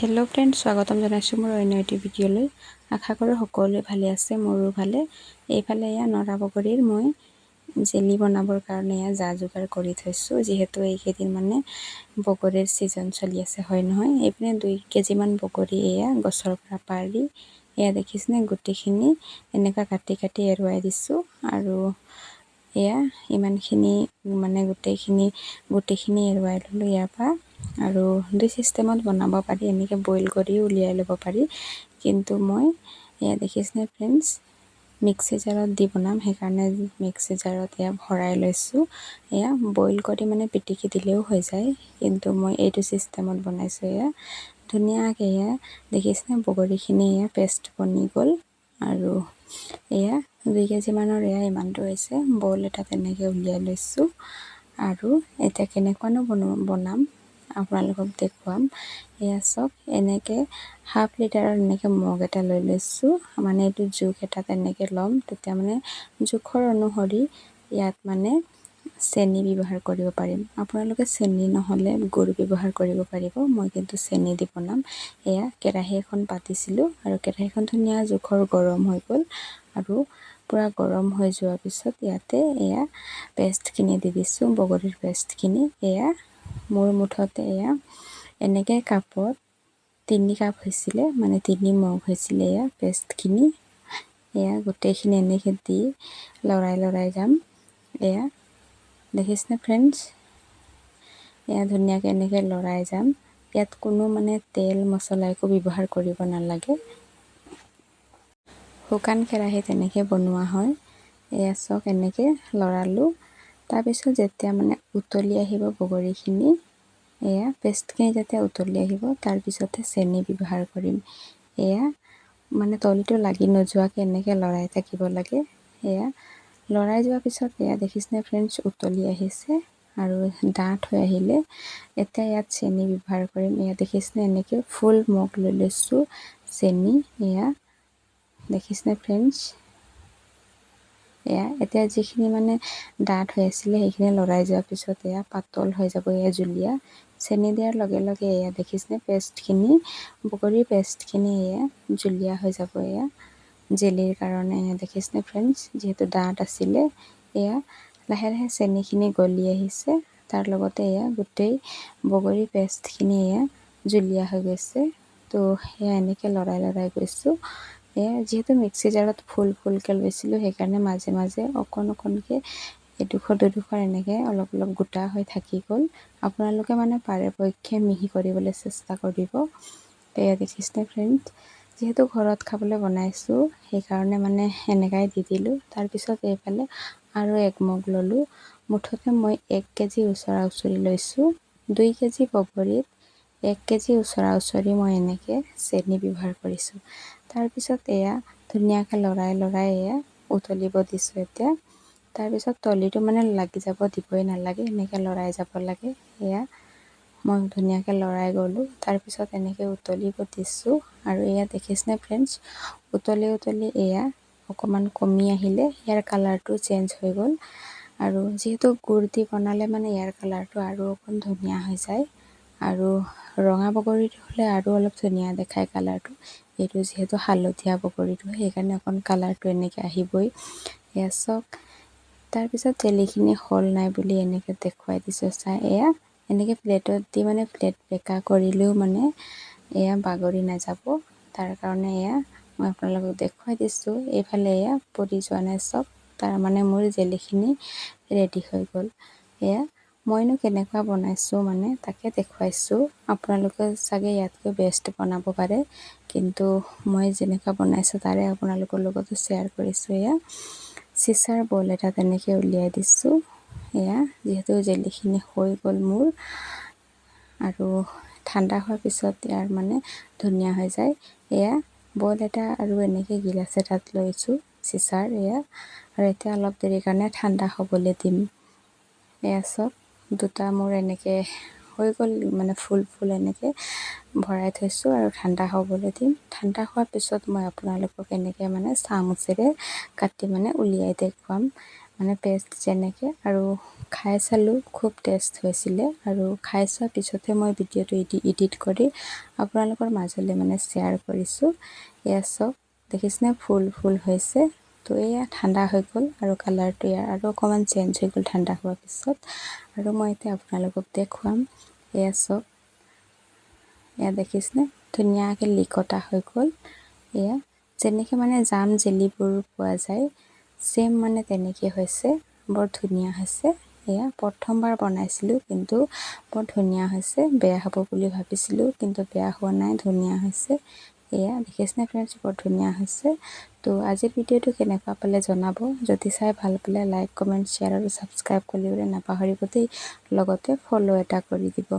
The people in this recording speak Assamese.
হেল্ল' ফ্ৰেণ্ড, স্বাগতম জনাইছোঁ মোৰ অন্য এটি ভিডিঅ'লৈ। আশা কৰোঁ সকলোৱে ভালে আছে, মোৰো ভালে। এইফালে এয়া নৰা বগৰীৰ মই জেলি বনাবৰ কাৰণে এয়া যা যোগাৰ কৰি থৈছোঁ। যিহেতু এইকেইদিন মানে বগৰীৰ ছিজন চলি আছে, হয় নহয়? এইপিনে 2 কেজিমান বগৰী এয়া গছৰ পৰা পাৰি, এয়া দেখিছেনে, গোটেইখিনি এনেকুৱা কাটি কাটি এৰুৱাই দিছোঁ। আৰু এয়া ইমানখিনি মানে গোটেইখিনি গোটেইখিনি এৰুৱাই ল'লোঁ ইয়াৰ পৰা। আৰু দুই চিষ্টেমত বনাব পাৰি, এনেকৈ বইল কৰিও উলিয়াই ল'ব পাৰি। কিন্তু মই এয়া দেখিছেনে ফ্ৰেণ্ডছ, মিক্সি জাৰত দি বনাম, সেইকাৰণে মিক্সি জাৰত এয়া ভৰাই লৈছোঁ। এয়া বইল কৰি মানে পিটিকি দিলেও হৈ যায়, কিন্তু মই এইটো চিষ্টেমত বনাইছোঁ। এয়া ধুনীয়াকৈ এয়া দেখিছেনে, বগৰীখিনি এয়া পেষ্ট বনি গ'ল। আৰু এয়া 2 কেজিমানৰ এয়া ইমানটো হৈছে। বৌল এটা তেনেকৈ উলিয়াই লৈছোঁ। আৰু এতিয়া কেনেকুৱানো বনাম আপোনালোকক দেখুৱাম। এয়া চাওক, এনেকৈ হাফ লিটাৰৰ এনেকৈ মগ এটা লৈ লৈছোঁ। মানে এইটো জোখ এটা তেনেকৈ ল'ম, তেতিয়া মানে জোখৰ অনুসৰি ইয়াত মানে চেনি ব্যৱহাৰ কৰিব পাৰিম। আপোনালোকে চেনি নহ'লে গুড় ব্যৱহাৰ কৰিব পাৰিব। মই কিন্তু চেনি দি বনাম। এয়া কেৰাহী এখন পাতিছিলোঁ আৰু কেৰাহীখন ধুনীয়া জোখৰ গৰম হৈ গ'ল। আৰু পূৰা গৰম হৈ যোৱাৰ পিছত ইয়াতে এয়া পেষ্টখিনি দি দিছোঁ, বগৰীৰ পেষ্টখিনি। এয়া মোৰ মুঠতে এয়া এনেকৈ কাপত 3 কাপ হৈছিলে, মানে 3 মগ হৈছিলে এয়া পেষ্টখিনি। এয়া গোটেইখিনি এনেকৈ দি লৰাই লৰাই যাম। এয়া দেখিছেনে ফ্ৰেণ্ডছ, এয়া ধুনীয়াকৈ এনেকৈ লৰাই যাম। ইয়াত কোনো মানে তেল মছলা একো ব্যৱহাৰ কৰিব নালাগে। শুকান কেৰাহীত এনেকৈ বনোৱা হয়। এয়া চাওক, এনেকৈ লৰালোঁ। তাৰপিছত যেতিয়া মানে উতলি আহিব বগৰীখিনি, এয়া পেষ্টখিনি যেতিয়া উতলি আহিব, তাৰপিছতহে চেনি ব্যৱহাৰ কৰিম। এয়া মানে তলিটো লাগি নোযোৱাকৈ এনেকৈ লৰাই থাকিব লাগে। এয়া লৰাই যোৱাৰ পিছত এয়া দেখিছেনে ফ্ৰেণ্ডছ, উতলি আহিছে আৰু ডাঠ হৈ আহিলে এতিয়া ইয়াত চেনি ব্যৱহাৰ কৰিম। এয়া দেখিছেনে, এনেকৈ ফুল মগ লৈ লৈছোঁ চেনি। এয়া দেখিছেনে ফ্ৰেণ্ডছ? এয়া এতিয়া যিখিনি মানে ডাঠ হৈ আছিলে, সেইখিনি লৰাই যোৱাৰ পিছত এয়া পাতল হৈ যাব। এয়া জুলীয়া চেনি দিয়াৰ লগে লগে এয়া দেখিছেনে, পেষ্টখিনি, বগৰীৰ পেষ্টখিনি এয়া জুলীয়া হৈ যাব। এয়া জেলিৰ কাৰণে এয়া দেখিছেনে ফ্ৰেণ্ডছ, যিহেতু ডাঠ আছিলে, এয়া লাহে লাহে চেনিখিনি গলি আহিছে। তাৰ লগতে এয়া গোটেই বগৰী পেষ্টখিনি এয়া জুলীয়া হৈ গৈছে। তো সেয়া এনেকৈ লৰাই লৰাই গৈছোঁ। এয়া যিহেতু মিক্সি জাৰত ফুল ফুলকৈ লৈছিলোঁ, সেইকাৰণে মাজে মাজে অকণ অকণকৈ এডোখৰ দুডোখৰ এনেকৈ অলপ অলপ গোটা হৈ থাকি গ'ল। আপোনালোকে মানে পাৰে পক্ষে মিহি কৰিবলৈ চেষ্টা কৰিব। এয়া দেখিছেনে ফ্ৰেণ্ড, যিহেতু ঘৰত খাবলৈ বনাইছোঁ, সেইকাৰণে মানে এনেকাই দি দিলোঁ। তাৰপিছত এইফালে আৰু এক মগ ল'লোঁ। মুঠতে মই 1 কেজি ওচৰা ওচৰি লৈছোঁ। 2 কেজি বগৰীত 1 কেজি ওচৰা ওচৰি মই এনেকৈ চেনি ব্যৱহাৰ কৰিছোঁ। তাৰপিছত এয়া ধুনীয়াকৈ লৰাই লৰাই এয়া উতলিব দিছোঁ এতিয়া। তাৰপিছত তলিটো মানে লাগি যাব দিবই নালাগে, এনেকৈ লৰাই যাব লাগে। এয়া মই ধুনীয়াকৈ লৰাই গ'লোঁ। তাৰপিছত এনেকৈ উতলিব দিছোঁ। আৰু এয়া দেখিছেনে ফ্ৰেণ্ডছ, উতলি উতলি এয়া অকণমান কমি আহিলে, ইয়াৰ কালাৰটো চেঞ্জ হৈ গ'ল। আৰু যিহেতু গুড় দি বনালে মানে ইয়াৰ কালাৰটো আৰু অকণ ধুনীয়া হৈ যায় আৰু ৰঙা বগৰীটো হ'লে আৰু অলপ ধুনীয়া দেখায় কালাৰটো। এইটো যিহেতু হালধীয়া বগৰীটো, সেইকাৰণে অকণ কালাৰটো এনেকৈ আহিবই। এয়া চাওক, তাৰপিছত জেলিখিনি হ'ল নাই বুলি এনেকৈ দেখুৱাই দিছোঁ চাই। এয়া এনেকৈ প্লেটত দি মানে প্লেট বেকা কৰিলেও মানে এয়া বাগৰি নাযাব, তাৰ কাৰণে এয়া মই আপোনালোকক দেখুৱাই দিছোঁ। এইফালে এয়া পৰি যোৱা নাই চব, তাৰমানে মোৰ জেলিখিনি ৰেডি হৈ গ'ল। এয়া মইনো কেনেকুৱা বনাইছোঁ মানে তাকে দেখুৱাইছোঁ। আপোনালোকে চাগে ইয়াতকৈ বেষ্ট বনাব পাৰে, কিন্তু মই যেনেকুৱা বনাইছোঁ তাৰে আপোনালোকৰ লগতো শ্বেয়াৰ কৰিছোঁ। এয়া চিচাৰ বল এটা তেনেকৈ উলিয়াই দিছোঁ। এয়া যিহেতু জেলিখিনি হৈ গ'ল মোৰ আৰু ঠাণ্ডা হোৱাৰ পিছত ইয়াৰ মানে ধুনীয়া হৈ যায়। এয়া বল এটা আৰু এনেকৈ গিলাচ এটাত লৈছোঁ চিচাৰ। এয়া আৰু এতিয়া অলপ দেৰিৰ কাৰণে ঠাণ্ডা হ'বলৈ দিম। এয়া চাওক, দুটা মোৰ এনেকৈ হৈ গ'ল, মানে ফুল ফুল এনেকৈ ভৰাই থৈছোঁ আৰু ঠাণ্ডা হ'বলৈ দিম। ঠাণ্ডা হোৱাৰ পিছত মই আপোনালোকক এনেকৈ মানে চামুচেৰে কাটি মানে উলিয়াই দেখুৱাম, মানে পেষ্ট যেনেকৈ আৰু খাই চালোঁ, খুব টেষ্ট হৈছিলে। আৰু খাই চোৱাৰ পিছতহে মই ভিডিঅ'টো এডিট কৰি আপোনালোকৰ মাজলৈ মানে শ্বেয়াৰ কৰিছোঁ। এয়া চাওক, দেখিছেনে, ফুল ফুল হৈছে। তো এয়া ঠাণ্ডা হৈ গ'ল আৰু কালাৰটো ইয়াৰ আৰু অকণমান চেঞ্জ হৈ গ'ল ঠাণ্ডা হোৱাৰ পিছত। আৰু মই এতিয়া আপোনালোকক দেখুৱাম। এয়া চাওক, এয়া দেখিছেনে, ধুনীয়াকৈ লিকতা হৈ গ'ল। এয়া যেনেকৈ মানে জাম জেলিবোৰ পোৱা যায়, ছেইম মানে তেনেকৈ হৈছে, বৰ ধুনীয়া হৈছে। এয়া প্ৰথমবাৰ বনাইছিলোঁ, কিন্তু বৰ ধুনীয়া হৈছে। বেয়া হ'ব বুলি ভাবিছিলোঁ, কিন্তু বেয়া হোৱা নাই, ধুনীয়া হৈছে। এয়া দেখিছেনে ফ্ৰেণ্ডছ, বৰ ধুনীয়া হৈছে। তো আজিৰ ভিডিঅ'টো কেনেকুৱা পালে জনাব। যদি চাই ভাল পালে লাইক, কমেণ্ট, শ্বেয়াৰ আৰু ছাবস্ক্ৰাইব কৰিবলৈ নাপাহৰিব দেই। লগতে ফ'ল' এটা কৰি দিব।